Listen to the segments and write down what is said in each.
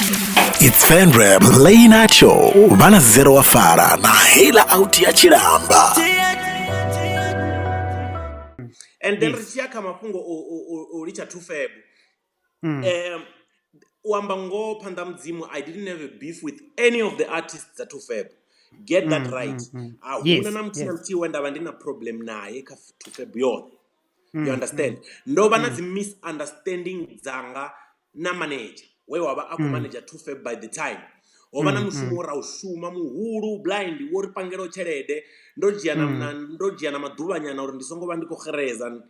It's Fenrep Late Show vha na zero wa fara na heiḽa out ya tshilamba. And then ri tshi ya kha mafhungo o litsha 2Feb, u amba ngoho phanḓa mudzimu, I didn't have a beef with any of the artists dza 2Feb, get that right. A huna na muthihi na muthihi we nda vha ndi na problem naye kha 2Feb yoṱhe, you understand? Ndo vha na dzi misunderstanding dzanga na manager we wa vha a khou manager 2Feb by the time. Ho vha na mushumo wo ra u shuma muhulu blind, wo ri pangelaho tshelede. Ndo dzhia na ndo dzhia na maḓuvhanyana uri ndi songo vha ndi khou xereza.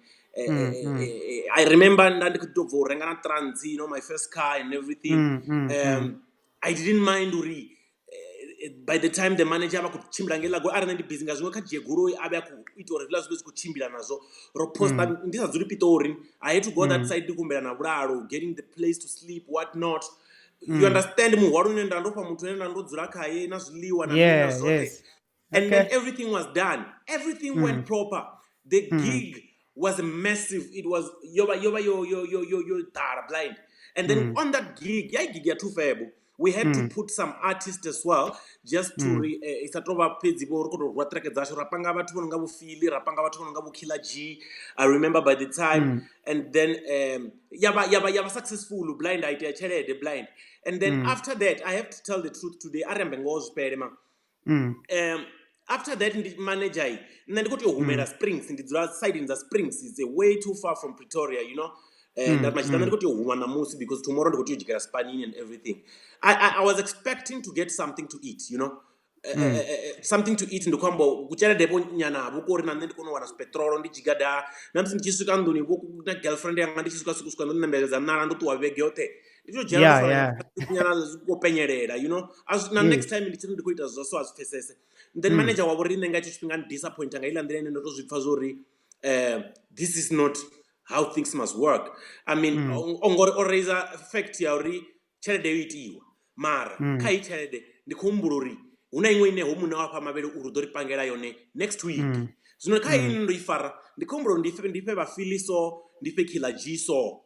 I remember nda ndi khou tou bva u renga na trans, my first car and everything. I didn't mind uri by the time the manager vha khou tshimbila ngeiḽa goloi, arali nṋe ndi busy nga zwiṅwe, kha dzhie goloi a vhe a khou ita uri hezwiḽa zwithu zwi khou tshimbila nazwo. Ro posta ndi sa dzuli Pitori, I had to go that side, ndi humbela na vhulalo, getting the place to sleep, what not, you understand? Muhwalo une nda ndo fha muthu ane nda ndo dzula khaye na zwiḽiwa na mini na zwoṱhe. And then everything was done, everything went proper. The gig was massive, it was yo vha yo ḓala blind. And then on that gig ya gig ya 2Feb, we had to put some artists as well, just to ri isa tou vha fhedzi vho ri khou tou rwa track dzashu. Ra panga vhathu vho no nga vho Philly, ra panga vhathu vho no nga vho Killer G, I remember by the time. And then yavha successful blind, a itea tshelede blind. And then after that, I have to tell the truth today, a ri ambe ngoho zwi fhele ma. After that, ndi manager i nṋe ndi khou tea u humela Springs, ndi dzula sideni dza Springs, it's a way too far from Pretoria. Ndati machita ndi khou tea u huma ṋamusi because tomorrow ndi khou tea u dzhikela spanini and everything. I was expecting to get something to eat, something to eat. Ndi khou amba kutshelede vho nyana vho kori na nṋe ndi kone u wana zwipeṱirolo ndi tshi gada na musi ndi tshi swika nḓuni vho na girlfriend yanga, ndi tshi swika swika ndo ṋembeledza ṋala, ndo ṱuwa vhege yoṱhe, ndi to dzhena nyana zwi khou penyelela. Na next time ndi tshi ri ndi khou ita zwa so, a zwi pfesese. Then manager wavho riṋe nga hetsho tshifhinga ni disappointa nga iḽa nḓila ine ndo to zwi pfha zwori this is not how things must work. I mean, ngori o raise fact ya uri tshelede yo itiwa, mara kha iyi tshelede ndi khou humbula uri hu na iṅwe ine ho muṋe wa fha mavhele uri u ḓo ri pangela yone next week. Zwino kha iyi ine ndo i fara, ndi khou humbula uri ndi fhe vhafili so, ndi fhe Killer G so,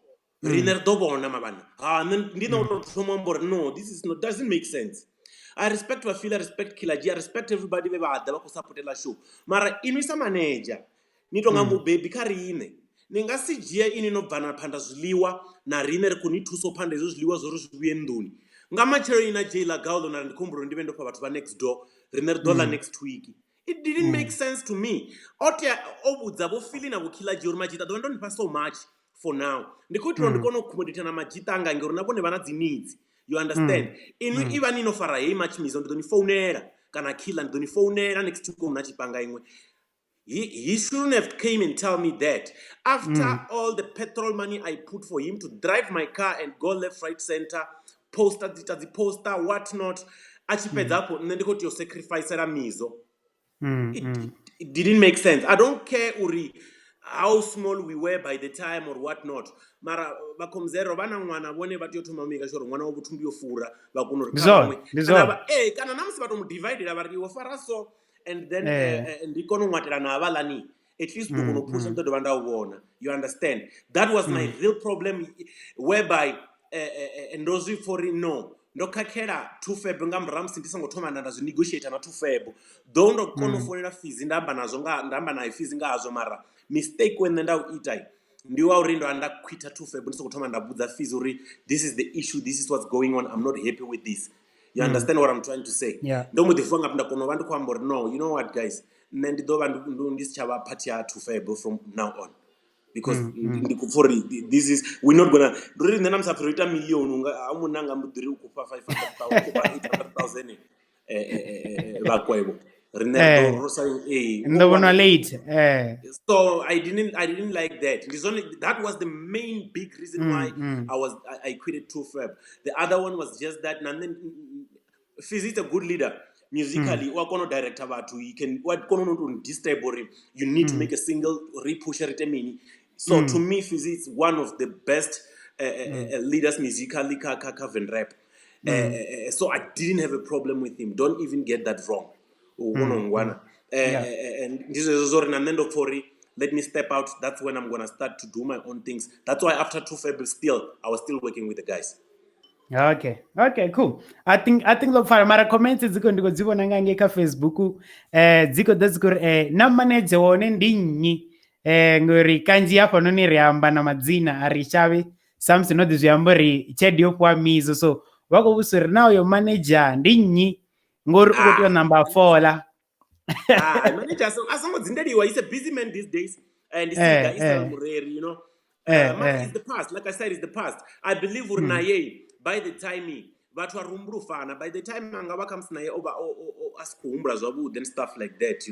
riṋe ri ḓo vhona mavhana. Ha nṋe ndi ṋe u tou thoma amba uri no, this is not, doesn't make sense. I respect vhafili, I respect Killer G, I respect everybody vhe vha ḓa vha khou sapotela show, mara inwi sa manager ni tonga mubebi kha riṋe, ni nga si dzhie ini no bva na phanda zwiḽiwa na riṋe ri khou ni thusa u phanda hezwo zwiḽiwa zwo ri zwi vhuye nḓuni nga matshelo ina dzhia iḽa gaulo na ri ndi khou humbula uri ndi vhe ndo fha vhathu vha next door, riṋe ri ḓo ḽa next week. It didn't make sense to me. O tea o vhudza vho Philly na vho Killer G uri madzhita ḓovha ndo nifha so much for now, ndi khou itela uri ndi kone u accommodate na madzhita anga ngori na vhone vha na dzi needs, you understand? Inwi i vha ni no fara heyi much mizo, ndi ḓo ni founela, kana Killer, ndi ḓo ni founela next week na tshipanga iṅwe. He shouldn't have came and tell me that after all the petrol money I put for him to drive my car and go left, right, center, poster dzi dzi poster, what not. A tshi fhedza hafho nṋe ndi khou tea u sacrificela mizo. It didn't make sense. I don't care uri how small we were by the time or what not, mara vhakhomzero vha na ṅwana, vhone vha tea u thoma u maker sure uri ṅwana wavho thumbu yo fura, vha kona uri Ndi kha zwone, vhaṅwe ndi kana zwone. Kana na musi vha to mu dividela vha ri iwe fara so and then ndi kone u ṅwatela na havhaḽani, at least ḓo kona u phusha, ndi ḓo dovha nda u vhona, you understand? That was my real problem, whereby ndo zwi pfha uri no, ndo khakhela 2Feb nga murahu musi ndi songo thoma nda zwi negotiate na 2Feb, though ndo kona u founela Fizi, nda amba nazwo nga nda amba naye Fizi nga hazwo. Mara mistake we nṋe nda u ita ndi wa uri ndo nda quita 2Feb ndi songo thoma nda vhudza Fizi uri this is the issue, this is what's going on, I'm not happy with this. You understand what I'm trying to say? Yeah. Ndo mbo ḓi vuwa nga nda kona u vha ndi khou amba uri no, you know what guys, nṋe ndi ḓo vha ndi si tsha vha part ya 2Feb from now on because ndi khou pfha uri this is, we're not gonna, ndi uri nṋe na musi apfi ro ita million unga a munna nga mbo ḓi ri u khou fha 500,000, u khou fha 800,000 vhakwevho, riṋe ri ḓo ro sa ee. Ndo vhona late. So I didn't like that. Ndi zwone, that was the main big reason why I quitted 2Feb. The other one was just that na nṋe Fizzy is a good leader musically, u a kona u director vhathu, he can, u a kona u to disturb uri you need to make a single, ri pushe, ri ite mini. So to me, Fizzy is one of the best leaders musically kha Venrap. So I didn't have a problem with him, don't even get that wrong, u kona u ngwana. Ndi zwezwo zwo uri na nṋe ndo pfha uri let me step out. That's when I'm gonna start to do my own things. That's why after 2Feb still I was still working with the guys. Okay. Okay, cool. I think ḽo pfala, mara comments dzi khou, ndi khou dzi vhona nga ngei kha Facebook, dzi khou ḓa dzi khou ri na manager wone ndi nnyi, ngori kanzhi hafhanoni ri amba na madzina, a ri shavhi samusi no ḓi zwi amba uri tshelede yo fhiwa Mizo, so vha khou vhudzisa uri na uyo manager ndi nnyi, ngori u khou tea u namba a fola. Ah, manager a songo dzindeliwa, he's a busy man these days and Siga Israel Mureri. Mara it's the past, like I said, it's the past. I believe uri naye by the time vhathu vha ri humbula u fana, by the time anga vha khamusi naye o vha a si khou humbula zwavhuḓi and stuff like that,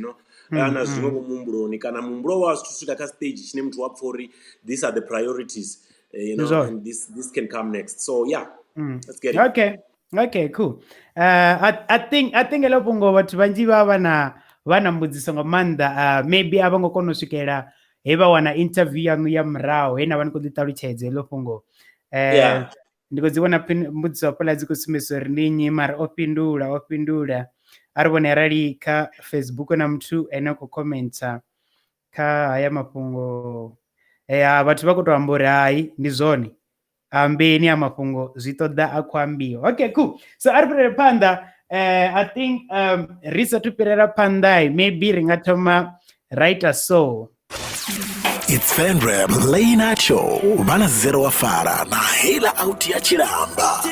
ana zwiṅwe vho muhumbuloni kana muhumbulo wa zwithu swika kha stage tshine muthu wa pfha uri these are the priorities, you Ndi know, zwone. and this can come next. So yeah, let's get it. Okay, cool. I think heḽo fhungo vhathu vhanzhi vha na mbudziso nga maanḓa. Maybe a vho ngo kona u swikela he vha wana interview yaṋu ya murahu he na vha ni khou ḓi ṱalutshedza heḽo fhungo. Ndi khou dzi vhona mbudziso hafhaḽa dzi khou sumbedzisa uri ndi nnyi, mara o fhindula, o fhindula. A ri vhone arali kha Facebook na muthu ene a khou commenta kha haya mafhungo. Ya, vhathu vha khou tou amba uri hai, ndi zwone, ambeni a mafhungo zwi ṱoḓa a khou ambiwa. Okay, cool. So a ri fhirele phanḓa. I think ri sathu fhirela phanḓa, maybe ri nga thoma ra ita so. It's Fenreb Late Night Show. Vha na Zero wa Fara na Hela Out ya Tshilamba.